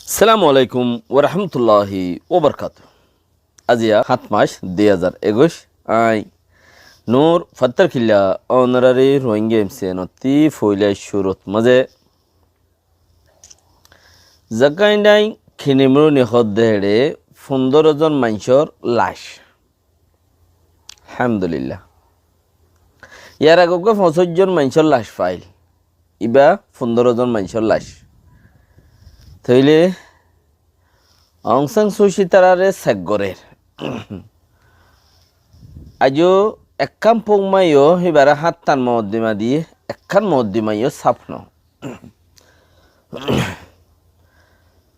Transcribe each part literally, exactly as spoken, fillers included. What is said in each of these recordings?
Assalamu alaikum warahmatulláhi wabarakátuhu. Aziya hát mac dui házar ekuic. Añí Nur Fattar Killa ónorari Rohingya M C N ottí foila cúrut mazé Zakaindai Kinimruni hoódde héçe fundóro zon maincór lac. Alhamdulillah. Yar age uggúa foñsíc zon maincór lac fail. Ibá fundóro zon maincór lac. Tóile Aung San Suu Kyi tarare sek gorér. Aijó ekkán foumma yó híbare háttan moddima diyé, ekkán moddima yó sáf no.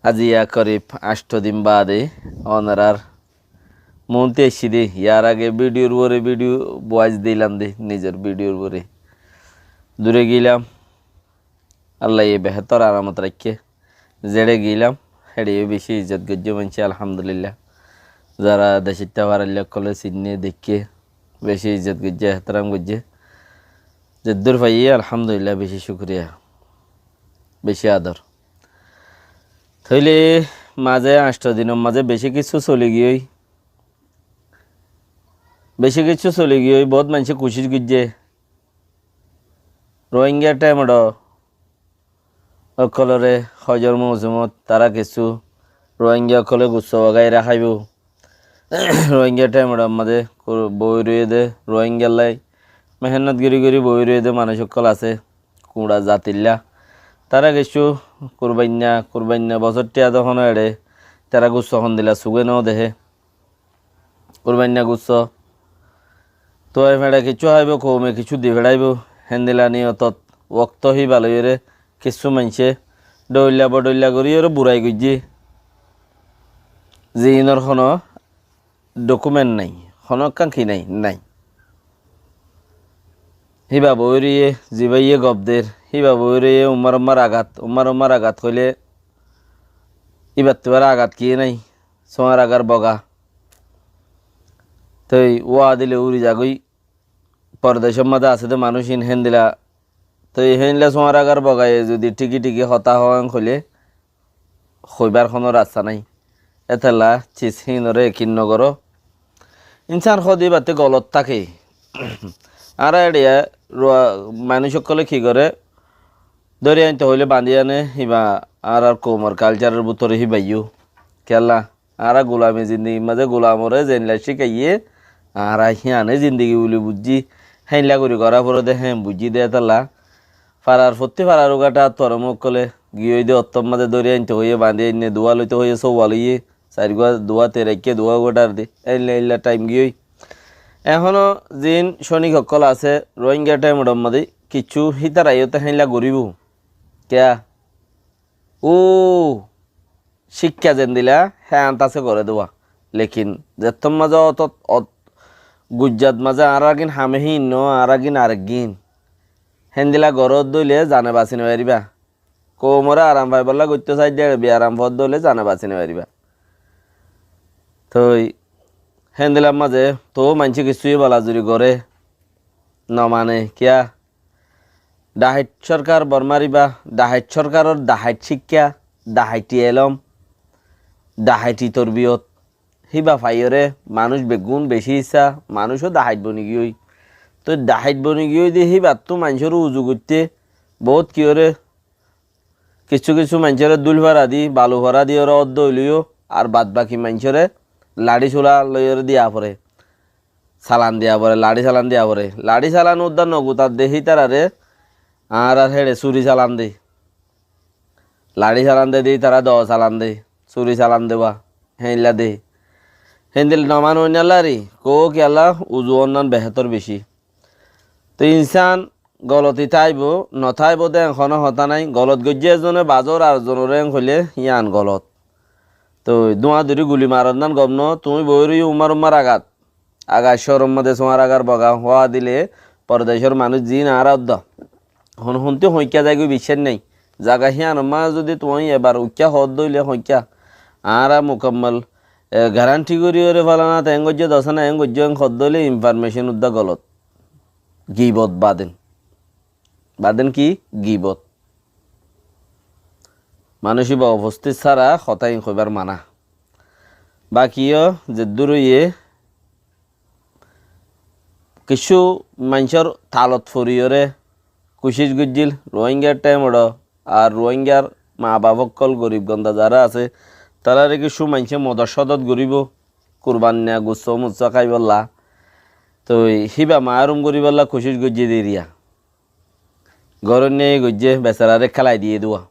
Aziya korib ancto din baade ónorar muúntu aiccí dé, yar age bidiyur uore bidiyu boic dilam dé, nizor bidiyur uore. Dure gilam, Allaye behétor aramot raikké. Zeçé gilam, héçe yó beci izzot goijjé maincé, alhamdulillah. Zara decótta farailla ókkole sinné, deikké, beci izzot goijjé, ehteram goijjé. Zeddúr faiyé, alhamdulillah, beci cúkuriya, beci ador. Tóile mazé ancto dinor mazé beci kessú soli giyói, beci kessú soli giyói, bout maincé kucíc goijjé. Rohingya thaimedho ókkolore hojor mousumot tará kessú Rohingya ókkole gusso bagai raháibo. Rohingya thaimedhor mazé kur-, boi roiyé dé Rohingyallái mehénnot gorí gorí boi roiyé dé manúic ókkol asé, kuñça zatilla. Tará kessú kurbainna, kurbainna bosór thiañ dé honó eçé, tará gusso hondila sugé no dehé. Kurbainna gusso. Tuai feçe kessú háibo, koume kessú di feçáibo. Héndila niyotot wokto híba loiyóre kessú maincé dhoilla bodhoilla goríyoré burai goijjé. Ziínor honó dokumen nái, honó ekkán ki nái, nái. Híba boóiriyé, zibáiye gob der, híba boóiriyé ummár ummár agat, ummár ummár agat hoilé íbattú ar agat kiyé nái, suáñr agar boga. Toi uwa dile uri zagói, pordecór mazé asé dé manúic ín héndila. Toi héndila suáñr agar bogaye zudi thíki thíki hotá hoó en hoilé, hoibár honó rasta nái. Étella cis híinoré ekin nogoró. Insán hoóde íbattú golot táke. Añára eçiya ruwa-, manúic ókkole ki goré? Dóri aintó hoilé bañdí ané, híba añárar koumor kalcáror bútore híba yó. Kiyólla? Añára gulami zindigir mazé gulamoré zeilla cíkaiyé, añára híane zindigi buli buijjí, héinla gorí gorá foré dé, héen buijjí dé étella. Farar fottí farar uggúa thaát foré mú ókkole giyói dé ottór mazé dóri aintó hoiyé, bañdí ainné duwá loitó hoiyé, sóuwa loiyé, sairgúa duwá te raikké duwá uggúa thaár dé, héinla héinla thaim giyói. Ehóno ziín cónik ókkol asé, Rohingya thaimedhor mazé kiccú hítara yóte héinla goríbou. Kiyá? Uu, cíkka zendila, héan tasé goré dé uwá. Lekin zettór mazé otot, ot-, guijjat mazé añáragin hame híin noó, añáragin areggin. Héndila goródde óile zane basi nofaribá. Koumoré aram faibólla goittó saidde, biaram foódde óile zane basi nofaribá. Toi héndilar mazé toóu maincé kissú íbala zuri goré, nomane, kiyá? Dhahait córkar Bormár íba, dhahait córkaror dhahait cíkka, dhahaiti elóm, dhahaiti torbiyot, híba faiyóre manúic beggún bicí issá, manúicó dhahait boni giyói. Toi dhahait boni giyói dé híbattú maincóre uzu goitté boóut kiyóre, kissú kissú maincóre dúil fara di, balu fara diyóre ódde óileyo, ar bad baki maincóre laçí sula loiyóre diya foré. Salan diya foré, laçí salan diya foré. Laçí salan uddá nogutar dé hítararé añárar héçe súri salan dé. Laçí salan dé dé hítara doo salan dé, súri salan dé ba, héinla dé. Héndila noman óinna lári, koó kiyólla uzu ónnan behétor bicí. Toi insán goloti táibo, notáibo dé en honó hotá nái. Golot goijjé ezone bazor ar zonoré en hoilé yían golot. Toi dúañduri guli maronnán gom noó, tuñí boóiriyó ummár ummár agat. Agar córom mazé suáñr agar boga hoóa dile, pordecór manúic ziín añára uddá. Hon hontí hoikká zaigói biccác nái. Zaga híanor mazé zudi tuñí ebar uikká hoódde óile hoikká. Añára mukammal, e, garanti goríyoré falanat eén goijjé, dosána eén goijjé, eén hoódde óile infarmecon uddá golot. Gibot baden. Baden ki? Gibot. Manúic íba upostit sára hotá ín hoibár maná. Baki yó zeddúr óiye kessú maincór talot foriyóre kucíc goijjíl, Ruáingar thaim oçó, ar Ruáingar maa baf ókkol gorib gonda zará asé, taráre kessú maincé modot codot goríbou, kurbanna gussó mussó háibollá. Toi híba maárum goríbollá kucíc goijjé dé eriya. Goróinna goijjé, besaráre kélai diyé dé uá.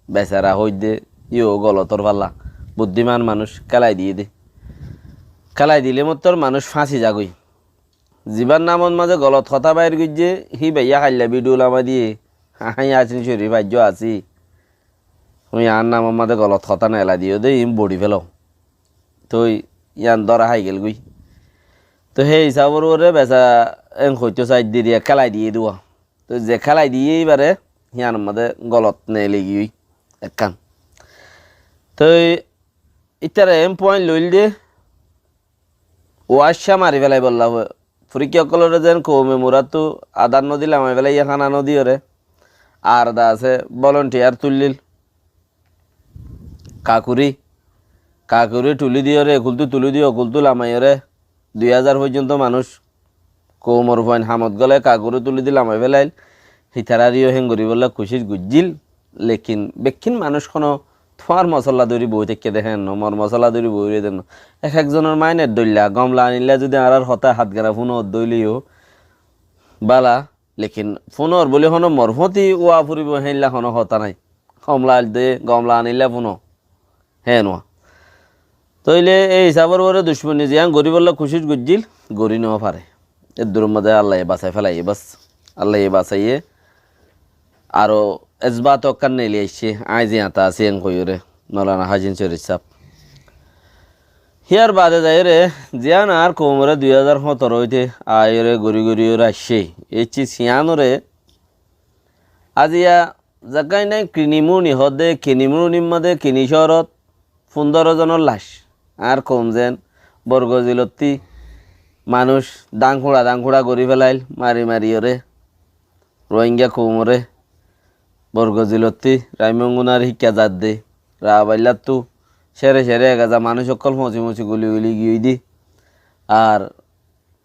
Besará hoóidde yó golotór falla. Buddíman manúic kélai diyé dé. Kélai dilé mottór manúic fáñsi zagói. Zibár namot mazé golot hotá bair goijjé, híba yá hailla bidhiu lamai diyé. Aññí Yacin Corif aijjó así. Tuñí añár namot mazé golot hotá neelai diyó dé, iín bori félo. Toi yían dóra hái gelgói. Toi hé hisábor uore besará en hoitó saidde eriya kélai diyé dé uá. Toi ze kélai diyé íbaré, híyanor mazé golot neeli giyói ekkán. Toi ítara en point loil dé, uácca mari félaibollá, furikká ókkolóre zen koume muráttu adár nodi lamai félaiyé hána nodiyóre, ar da asé volunteer tuillíl. Kakuri, kakuri tulí diyóre, ekultú tulí diyó, ekultú lamaiyóre, dui házar foijjonto manúic koumor fuain hamot góle kakuri tulí di lamai félail. Hítararé yó héen goríbollá kucíc goijjíl, lekin bekkín manúic honó tuáñr mosolla dóri boói táikke dé héen no, mor mosolla dóri boói roiyé dé no. Ek ekzonor mainet dóilla, gom laanillá zudi añárár hotá hatgana fúnoot dóile yó bála, lekin fúnor bóli honó mor fúti uá furibóu héinla honó hotá nái. Gom laanillá fúno, héen uá. Tóile ei hisábor uore ducmoni ziyán goríbollá kucíc goijjíl, gorí nofaré. Eddurór mazé Allaye basai félaiyé bas. Allaye basaiyé. Aró esbat ókkán neeli aiccé, aññí ziyáñta así en hoiyóre, Moulana Hacin Corif sáb. Híyar baade zaiyóre, ziyán añár koumoré dui házar hóñtoro óite aiyóre gorí goríyóre aiccé, éicce siyánoré aziya zakáinai Kinimuruni hoódde, Kinimurunir modé Kini cóorót fundóro zonór lac. Añár koum zeén Borgozilottí manúic dáñkúñça dáñkúñça gorí félail, mari mariyóre. Ruáinga koumoré Borgozilottí Raimóngunar híkka zadde, Raabailláttu cére cére egeza manúic ókkol foñsi foñsi guli guli giyói dé. Ar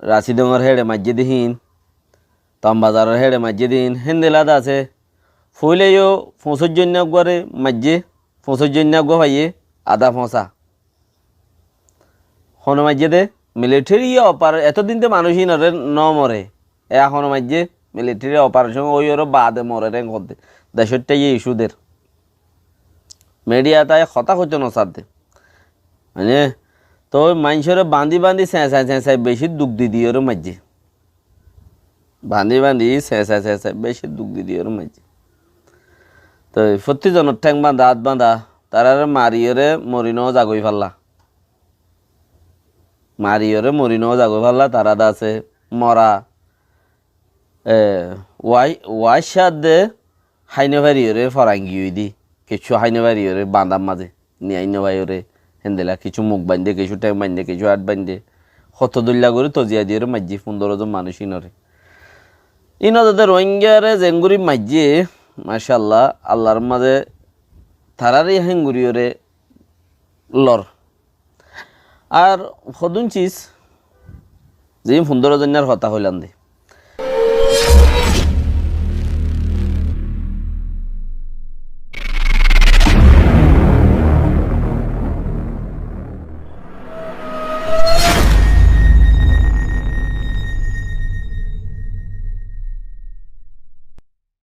Rasídongor héçe maijjé dé híin, Tombazaror héçe maijjé dé híin, héndilla de asé. Foóila yó foñsóijjoinna uggúare maijjé, foñsóijjoinna uggúa faiyé, adá foñsa. Hone maijjé dé, militeri ye opar-, etódin de manúic híinoré no more. E hone maijjé, militeri opareshon óiyoré baade morer en hoódde. Decóitta ye icu der. Midiya tai hotá hoitó no sadde. Mane, toi maincóre bañdí bañdí señsai señsai beci duk di diyoré maijjé. Bañdí bañdí señsai señsai beci duk di diyoré maijjé. Toi fottí zonor théng bañdá, át bañdá, taráre mariyóre mori no zagói falla. Mariyóre mori no zagói falla, tará de asé mora, e, wai-, waicca de hái no fariyóre forangi ói dé, kessú hái no fariyóre bañdár mazé niyai no faiyóre, héndilla kessú muk bañdé, kessú théng bañdé, kessú át bañdé, hoto dóilla gorí toziya diyoré maijjé fundóro zon manúic híinoré. Híin ot de Ruáingare zeéngorí maijjé, macállah, Allar mazé taráre héengoriyóre lor. Ar hodún cis, ziín fundóro zoinnar hotá hoilam de.